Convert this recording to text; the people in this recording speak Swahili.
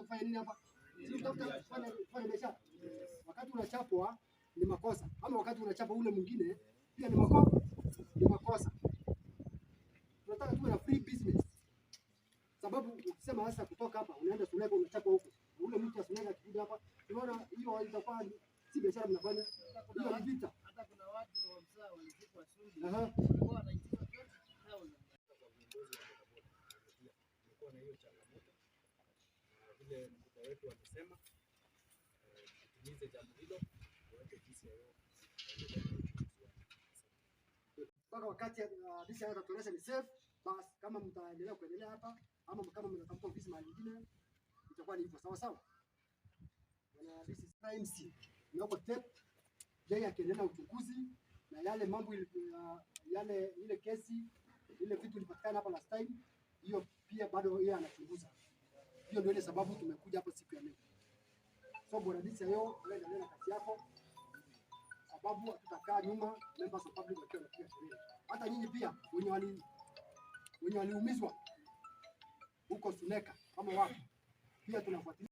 kufanya nini hapa? Si kutafuta kufanya biashara. Wakati unachapwa ni makosa, ama wakati unachapa ule mwingine pia ni makosa, ni makosa. Tunataka tuwe na free business, sababu ukisema sasa kutoka hapa unaenda Suneka unachapwa huko, ule mtu wa Suneka akikuja hapa, unaona hiyo itakuwa si biashara mnafanya, hiyo ni vita. Hata kuna watu wa msaa walizikwa Sunday, walikuwa wanaitisha 20,000. Kwa viongozi wa bodaboda pia tumekuwa na hiyo changamoto, na vile mkubwa wetu amesema, tutimize jambo hilo, tuweke DCIO aendelee na uchunguzi wake. Mpaka wakati DCIO atatuonyesha ni safe, basi kama mtaendelea kuendelea hapa ama kama mtatafuta ofisi mahali nyingine, itakuwa ni hivyo, sawa sawa. Bwana DC MC niwako tape, yeye akiendelea na uchunguzi na yale mambo yale ile kesi ile vitu ilipatikana hapa last time, hiyo pia bado yeye anachunguza. Hiyo ndio ile sababu tumekuja hapa siku ya leo. So bwana DCIO, wewe endelea na kazi yako, sababu hatutakaa nyuma members of public wakiwa wanapiga kelele. Hata nyinyi pia wenye waliumizwa huko Suneka kama wapo pia tunafuatilia.